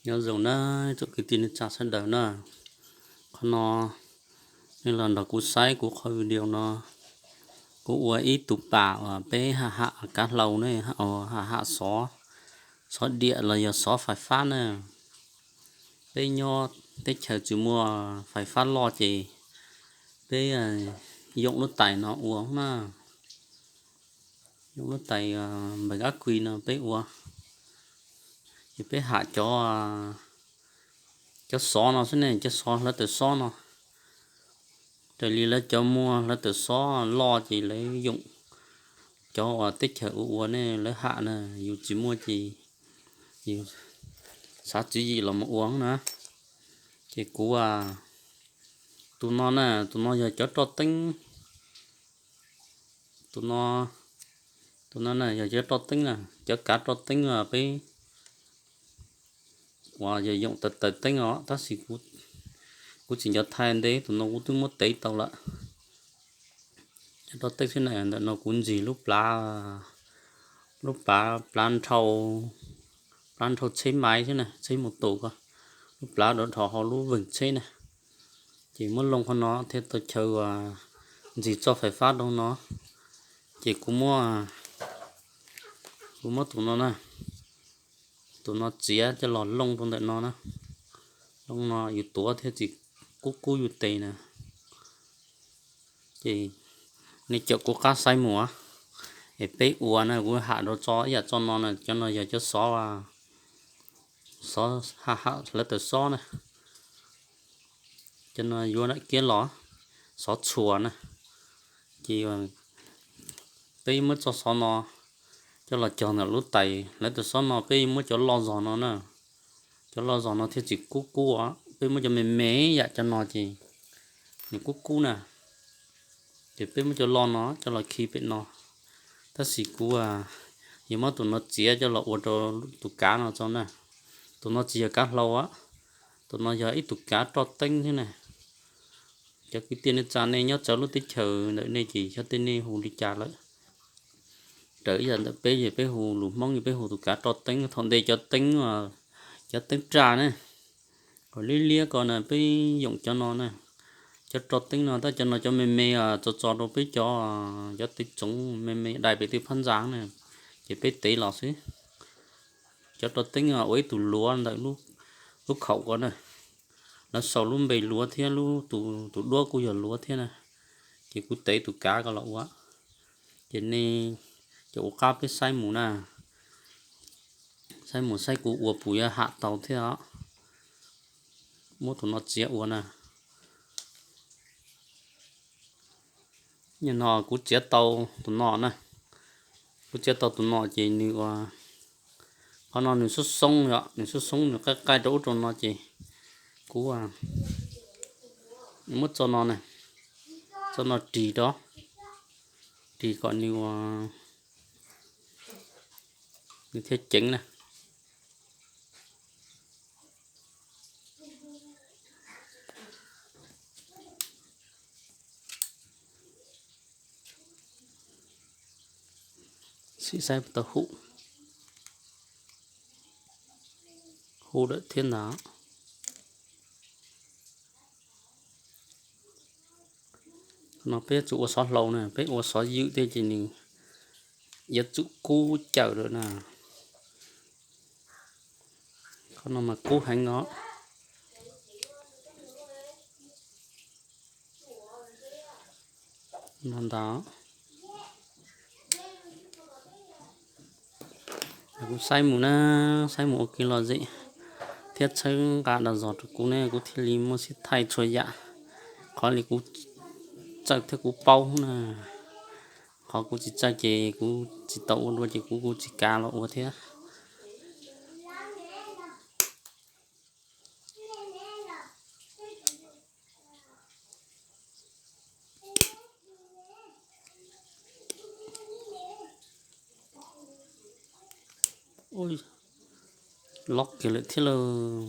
Nyob zoo na, tsoom kwv tij neej tsa sawv daws na. Qhov no nej los nrog kuv saib kuv qhov video no, kuv ua ib tug pam uas peb ha ham kav hlau ne, ha ham xov, xov diam los yog xov fais fab na. Peb nyob teb chaws tsis muaj fais fab loj ces peb yoom lub tais no ua na. Yoom lub tais npeeg ab kui no peb ua, ces peb ham cov, cov xov no xwb ne, cov xov hlawv tawm xob no. Raws li lawv cov muaj hlawv tawm xob loj ces lawv yoom, cov uas teb chaws ua ua ne lawv ham na, yus tsis muaj ces yus xav tswv yim los mus ua na. Ces kuv, tus no na, tus no yog cov roj teeb. Tus no, tus no na yog cov roj teeb na, cov kav roj teeb peb uas yog yoom tawm tawm teeb os, tab sis kuv tsis nco thaij ntev, tus no kuv twb muab tev tau lawm. Cov roj teeb xwb na, ntawm no kuv ntxig lub plav, lub plav, plav nrhau, plav nrhau tsheb maiv xwb na, tsheb mus tus ko, lub plav rau dhos hauv lub veeg tsheb na. Ces muab loo qhov no thiaj tau chaw ntxig txoj fais fab rau no. Ces kuv muab, kuv muab tus no na, tus no txiav coj los loo rau ntawm no na. Loo no yus tuav thiaj tsis kub kub yus tes na. Ces nej caum kuv qab saib mus, es peb ua na, kuv ham rau tso ib yam tso no na, cov no yog cov xov, xov ha ham hlawv tawm xob na. Cov no yuav kiab los, xov txhuas na. Ces peb muab txoj xov no coj los cog ntawm lub tais hlawv tawm xob no, peb muab cov loj zog no na. Cov loj zog no thiaj tsis kub kub os, peb muab cov me me yam cov no ces nws kub kub na. Ces peb muab cov loj no coj los khi pem no. Tab sis kuv yuav muab tus no txiav coj los ua rau tus kav no tso na. Tus no tsis yog kav hlau, tus no yog ib tug kav roj teeb thiab na. Cov kwv tij neej tsa nej nyob txawv lub teb chaws ntawm nej ces xyov tej nej hu li cas lawm. Raws ib yam ntawm peb ces peb hu, lus Hmoob ces peb hu tus kav roj teeb. Thaum ntej cov teeb, cov teeb raj ne, kom liab liab ko na peb yoom cov no na. Cov roj teeb no tab cov no cov me me txo txo rau peb cov, cov teeb tsoov me me dai pem tej phab ntsa na, ces peb tev los xwb. Cov roj teeb ua ib tug luav ntawm lub khaum ko na. Lawv sau lub npe luav thiab, tus duab kuj yog luav thiab na. Ces kuv tev tus kav ko los ua. Ces nej caum kuv qab peb saib mus na. Saib mus saib kuv ua puas yuav ham tau thiab os. Muab tus no txiav ua na. Nim no kuv txiav tau tus no na. Kuv txiav tau tus no ces nws ua, qhov no nws xoob xoob yom, nws xoob xoob nws qaij qaij rau ub rau no ces kuv muab txoj no na, txoj no ris rau, ris kom nws ua, nws thiaj ceev na. Sim saib tau hu, hu lawm thiab ntag. No peb yuav tsum ua xov hlau na, peb ua xov ywm thiab ces nws yuav tsum kub cawm lawm na. Qhov no mas kub heev os. No ntag. Kuv saib mus na, saib mus ua kev lom zem thiab txhawb nqa dag zog rau kuv ne, kuv thiaj li muaj siab thaij txhua yam. Qhov li kuv txawj thiab kuv paub na, qhov kuv tsis txawj ces kuv tsis tau ua dua ces kuv kuv tsis kav los ua thiab. Lob kiag lawm thiab lauj.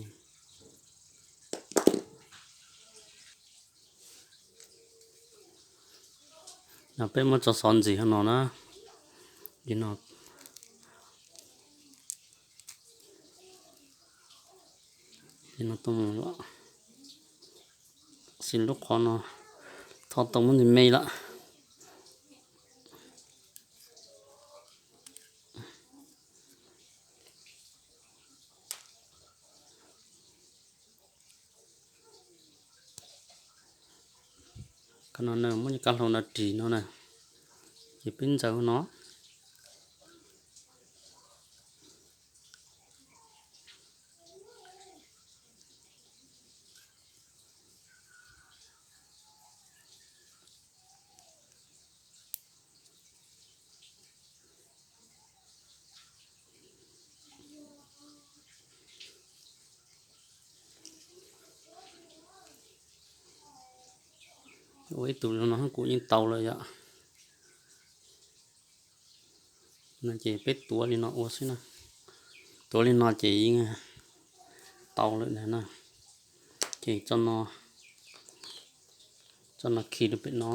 No peb muab tso xov ntxiv hauv no na. Li no. Ces no tau mus, xi lub qhov no, tho tau muab nws me lawm. Qhov no muab cov kab hlau no ris no na, ces peb ntsaws no. Ua ib tug no kuj yeej tau lawm yom. No ces peb tuav li no ua xwb na. Tuav li no ces yeej tau lawm na. Ces tso no khi rau pem no.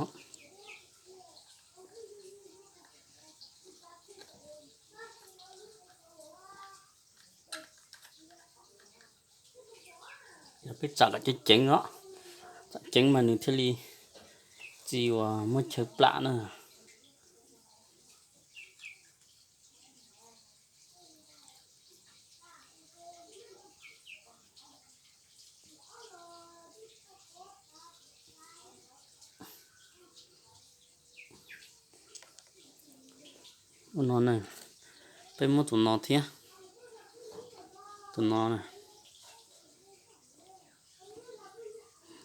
Yog peb tsam kom ceev ceev os, tsam ceev mas nws thiaj li tsis ua muaj chaw plam na. Ua no na, peb muab tus no thiab, tus no,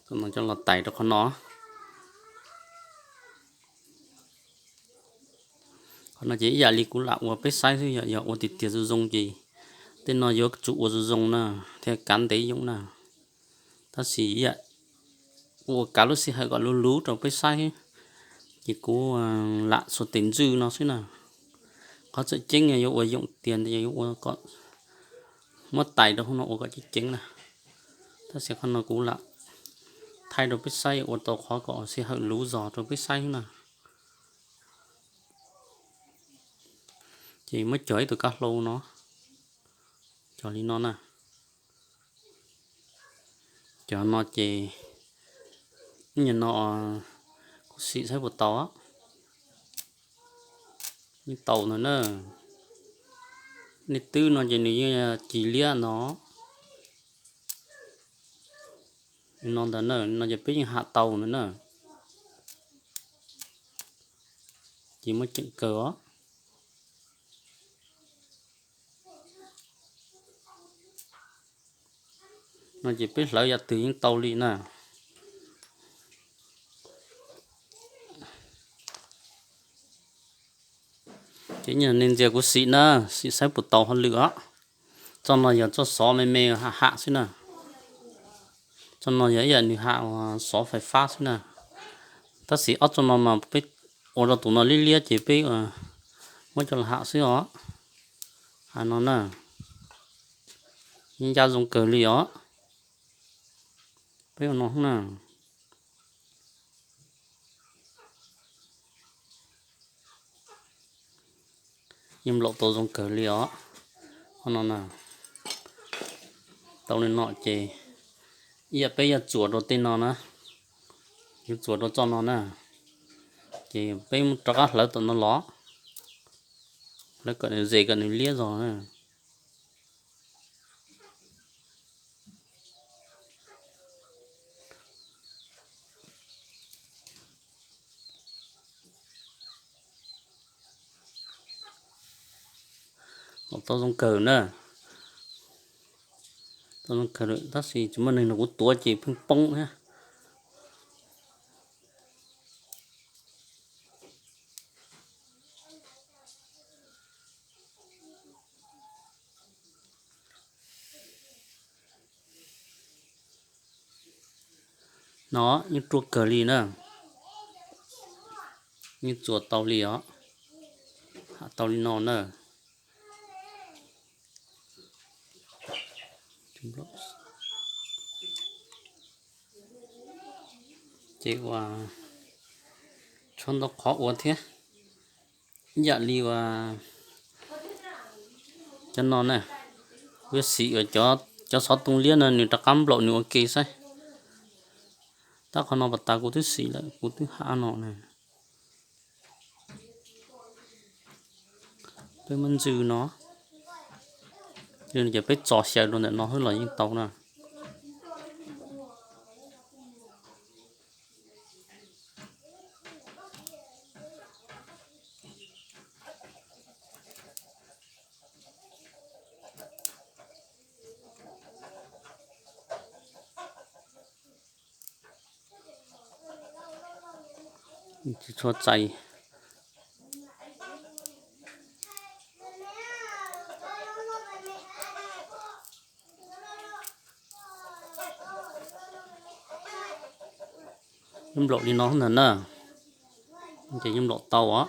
tus no coj los tais rau qhov no. Qhov no ces ib yam li kuv lam ua peb saib xwb, yog ua tiag tiag zoo zoo ces tej no yuav tsum ua zoo zoo na, thiaj kav ntev yoom na. Tab sis ib yam ua kav lub sij hawm kom luv luv rau peb saib, ces kuv lam xuas tes ntswj no xwb na. Qhov txawm ceeb yuav ua yoom tiag ntawd yuav ua kom muab tais rau hauv no ua kom ceev ceev na. Tab sis qhov no kuv lam thaij rau peb saib ua tau qhov kom sij hawm luv zog rau peb saib xwb na. Ces muab cog ib tug kab hlau no, cog li no na. Cog no ces, no kuv sim saib puas tau. Yeej tau ntawd na. Nej twb no ces nws yeej cig liab no. No ntawd na, no ces peb yeej ham tau ntawd na. Ces muab ceem kawg os. No ces peb hlawv yam twg yeej tau li na. Ces nej ntxias kuv sim na, sim saib puas tau hauj lwm os. Txoj no yog txoj xov me me ham ham xwb na. Txoj no yog ib yam nws ham xov fais fab xwb na. Tab sis ob txoj no mas peb ua rau tus no liab liab ces peb muab coj los ham xwb os. Ham no na, yeej ncaj zoo kawg li os. Peb ua no na. Yeej nplaum tau zoo kawg li os. Qhov no na, tau li no ces ib yam peb yuav txuas rau tej no na, yuav txuas rau txoj no na, ces peb rov qab hlawv tom no los, hlawv kom nws zem kom nws liab zog. Tau zoo kawg na. Tau zoo kawg lawm tab sis tsis muaj neeg nrog kuv tuav ces pheej poob thiab. No yeej ruaj kawg li na. Yeej txuas tau li os. Ham tau li no na. Ces ua tshuav ntau qhov ua thiab. Ib yam li ua cov no na, kuv yuav xim ua cov Cov xov tooj liab no nws rov qab nplaum nws ua ke saib. Tab qhov no pas tas kuv twb sim lawm, kuv twb hab no na. Peb muab ntxwg no, ces peb txo xyaw rau ntawm no xwb los yeej tau na. Tsis tshua txais. Yeej nplaum li no ntag na, ces yeej nplaum tau os.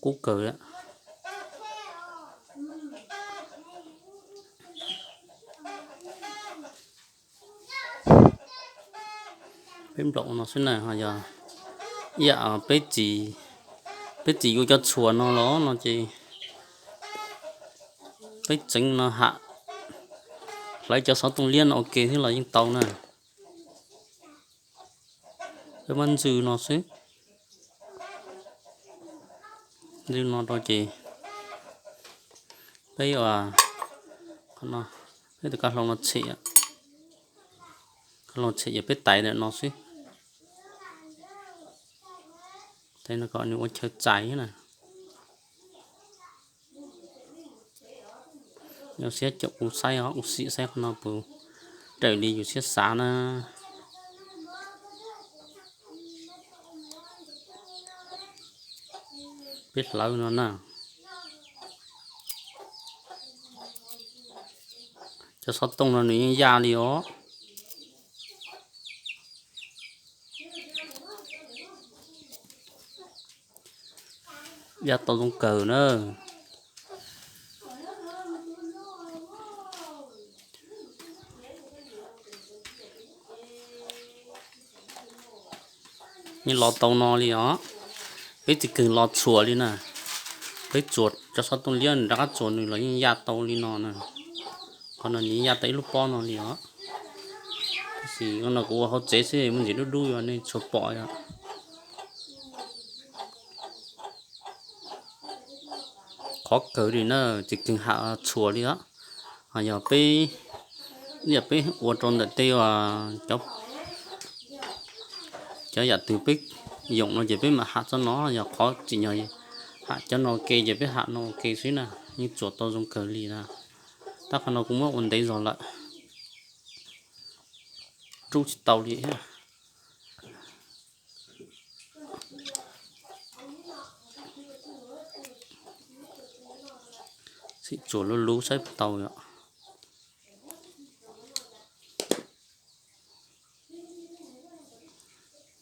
Qub kawg. Peb nplaum no xwb na, ho yog ib yam peb txiv yuav cov txhuas no los no ces peb txeev no ham, hlawv cov xov tooj liab no ua ke thiab los yeej tau na. Peb muab ntxwg no xwb, ntxwg no rau ces peb, peb tus kab hlau no tshem, kab hlau tshem ces peb tais ntawm no xwb, tais no kom nws ua chaw txais na. Yus siab caum kuv saib os, kuv sim saib qhov no puas raws li yus siab xav na. Peb hlawv no na. Cov xov tooj no nws yeej yaj li os. Yaj tau zoo kawg na. Yeej los tau no li os. Peb tsis kheev los txhuam li na. Peb txuas cov xov tooj liab nws rov qab txuas nws los yeej yaj tau li no na. Qhov no nws yaj tau ib lub pob no li os. Tab sis no kuv ua hauv tsev xwb, muaj ntsis dub dub yog nej tsis pom yom. Qhov kawg li na, tsis kheev ham txhuam li os. Ho yog peb, yog peb ua rau ntawm tej cov yam twg peb yoom no ces peb mam ham txoj no, yog qhov tsim nyog ham cov no ke ces peb ham no ua ke xwb na, yeej txuas tau zoo kawg li na. Tab qhov no kuv muab ua ntev zog lawm, rub tsis tau li. Sim txuas lub lub saib puas tau yom.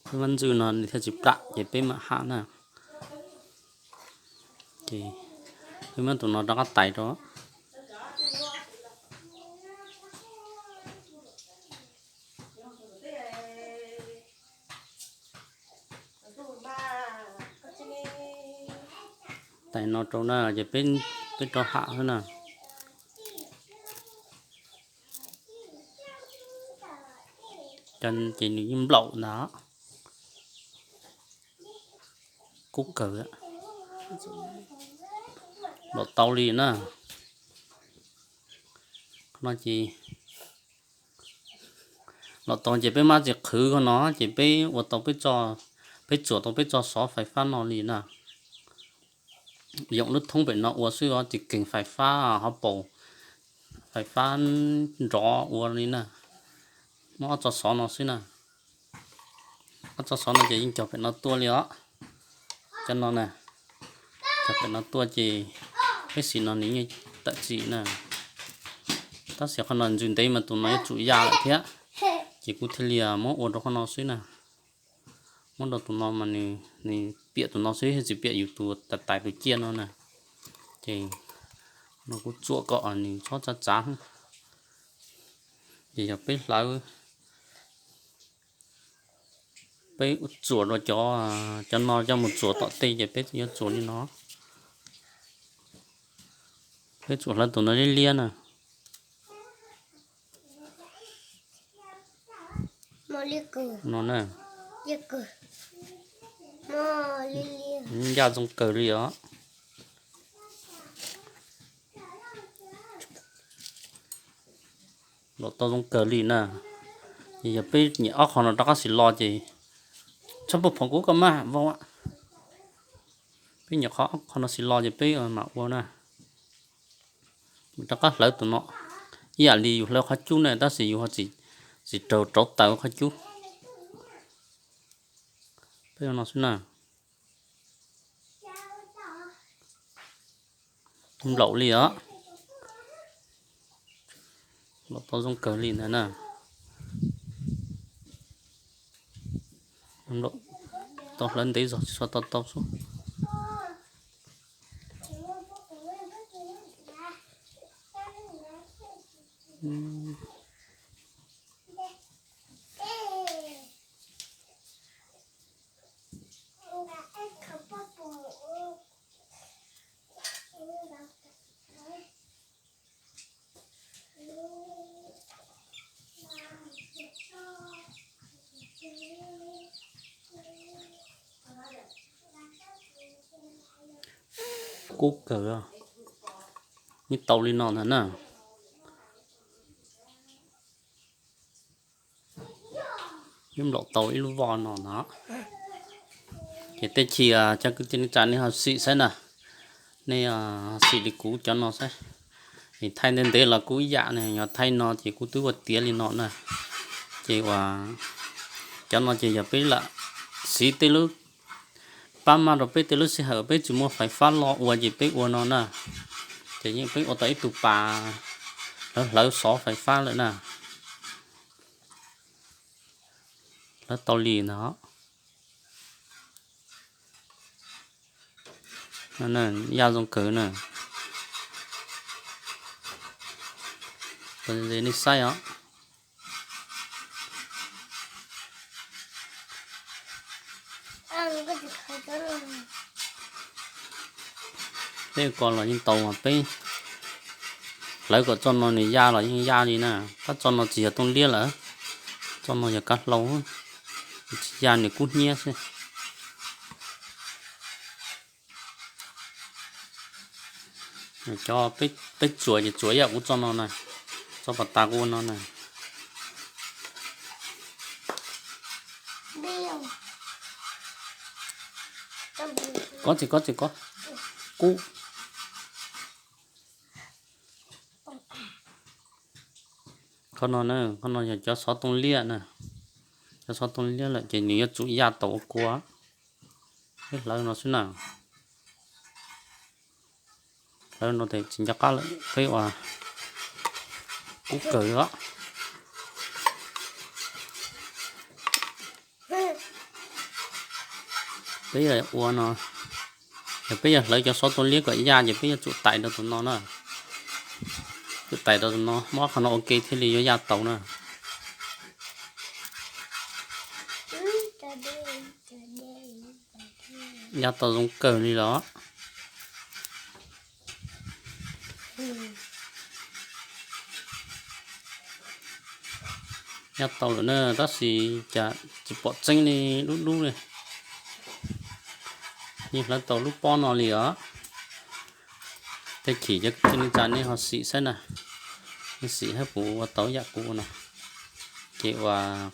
Peb muab ntxwg no nws thiaj tsis plam ces peb mam ham na. Ces peb muab tus no rov qab tais rau. Tais no rau na ces peb rov ham xwb na. Ces nws yeej nplaum ntag. Kub kawg. Nplaum tau li na. Qhov no ces nplaum tau ces peb mab tsis qhwv qhov no ces peb ua tau, peb txuas tau peb tso xov fais fab no li na. Yoom lub thoob pem no ua xwb os, tsis kheev fais fab hauv paus, fais fab nrov ua li na. Muab ob tso xov no xwb na. Ob tso xov no ces yeej cog pem no tuaj li os. Cov no na, cog pem no tuaj ces peb sim no nws yeej tawm txim na. Tab sis qhov no ntxwg ntev mas tus no yuav tsum ya lawm thiab, ces kuv thiaj li muab ua rau qhov no xwb na. Muab rau tus no mas nws piam tus no xwb, tsis piam yus tus tais tais tus ciaj no na. Ces no kuv txuam kom nws txhob txav txav. Ces yog peb hlawv, peb txuam rau cov, cov no coj mus txuam tom tej ces peb yuav txuam li no. Peb txuam hlawv tus no liab liab na. No na, ncaj zoo kawg li os. Los tau zoo kawg li na. Ces yog peb nyem ob qho no rov qab xis los ces txhob pub phoom kuv koj maj vau. Peb nyem qhov ob qho no xis los ces peb mam ua na. Rov qab hlawv tus no ib yam li yus hlawv qhov cub na, tab sis yus ho tsis raug rauv taws qhov cub. Peb no xwb na. Nplaum li os. Los tau zoo kawg li ntawd na. Tau hlawv ntev zog tsis txhua tau tau xwb. Kub kawg, yeej tau li no ntag na. Yeej nplaum tau ib lub voj no no. Ces tej chim cov kwv tij neej tsa nej ho xim saib na, nej ho xim li kuv cov no saib. Es thaij ntev ntev los kuj ib yam ne, yog thaij no ces kuv twb ua tiav li no na. Ces uas cov no ces yog peb lam siv tej lub pab maj rau peb tej lub sij hawm peb tsis muaj fais fab lo ua ces peb ua no na. Ces yeej peb ua tau ib tug pas hlawv hlawv xov fais fab lawm na. Hlawv tau li ntag. Yaj zoo kawg na. Nej saib os. Peb ko los yeej tau, peb hlawv kom txoj no nws yaj los yeej yaj li na. Tab txoj no tsis yog tooj liab lawm, txoj no yog kab hlau, tsis yaj nws kub hnyiab xwb. Cov peb tsuas ces tsuas ib yam kuv txoj no na, txoj pas tas kuv ua no na. Kov tsis kov tsis kov, kub. Qhov no na, qhov no yog cov xov tooj liab na, cov xov tooj liab lawm ces nws yuav tsum yaj tau ua kua. Peb hlawv no xwb na. Hlawv no tes tsis nco qab lawm, peb ua kub kawg os. Peb ua no, yog peb yuav hlawv cov xov tooj liab kom yaj ces peb yuav tsum tais rau tus no na. Tsum tais rau tus no, muab qhov no ua ke thiaj li yuav yaj tau na. Yaj tau zoo kawg li los. Yaj tau lawm na, tab sis cas tsis pom tseeb li, dub dub li. Yeej hlawv tau lub pob no li os. Tej chim cov kwv tij neej tsa nej ho xim saib na, nej xim saib puas ua tau yam kuv ua no. Ces uas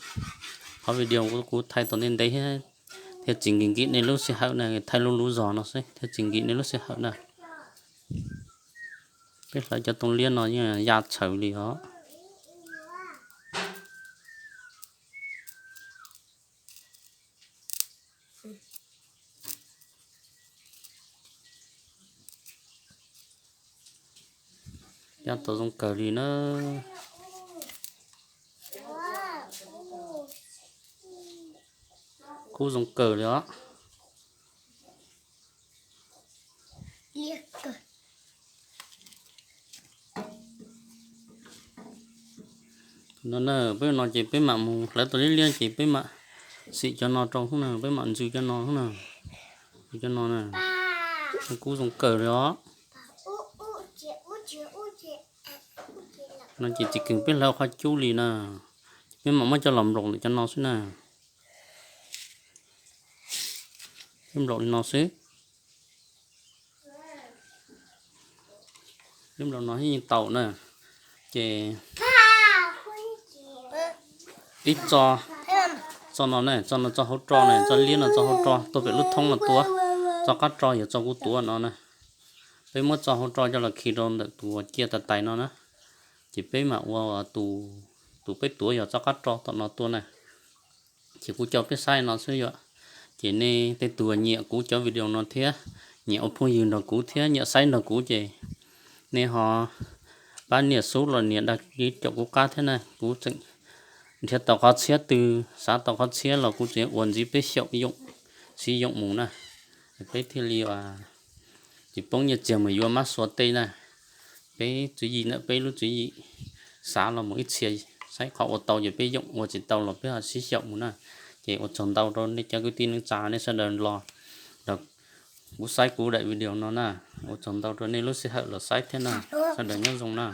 qhov video kuv thaij tau ntev ntev thiab, thiaj tsis nkim nkim nej lub sij hawm na, thaij lub lub zog no xwb thiaj tsis nkim nej lub sij hawm na. Peb hlawv cov tooj liab no yeej yaj txhawv li os. Yaj tau zoo kawg li na. Kub zoo kawg li os. No na, peb no ces peb mam mus hlawv tau liab liab ces peb mam xim cov no rau xwb na, peb mam ntsw cov no xwb na. Cov no na, kub zoo kawg li os. No ces tsis kheev peb hlawv qhov cub li na, ces Peb mam muab coj los nplaum lawm cov no xwb na. Peb nplaum li no xwb. Peb nplaum no yeej tau na. Ces ib txo, txo no na, txo no txo hauv ro na, txo liab no txo hauv ro tuaj pem lub thoob no tuaj. Txo qab ro yog txo kuv tuav no na. Peb muab txo hauv ro coj los khi rau ntawm tus uas cia tais tais no na. Ces peb mam ua tus, tus peb tuav yog txo qab ro tom no tuaj na. Ces kuv coj peb saib no xwb yom. Ces nej tej tug nyiam kuv cov video no thiab, nyiam ua phooj ywg nrog kuv thiab nyiam saib nrog kuv ces nej ho pab nias sub los nias dag kis caum kuv qab thiab na. Kuv tseem nrhiav tau qhov txhiab twg, xav tau qhov txhiab los kuv tseem ua ntxiv peb xyaum yoom, siv yoom mus na. Peb thiaj li tsis poob nyiaj txiag mus yuav mab xuav tej na. Peb tswv yim ntawm peb lub tswv yim, xav los mus ib txhia, saib qhov ua tau ces peb yoom, ua tsis tau los peb ho sib xyaum mus na. Ces ua tsaug ntau rau nej cov kwv tij neej tsa nej sawv daws los nrog kuv saib kuv daim video no na. Ua tsaug ntau rau nej lub sij hawm los saib thiab na. Sawv daws nyob zoo na.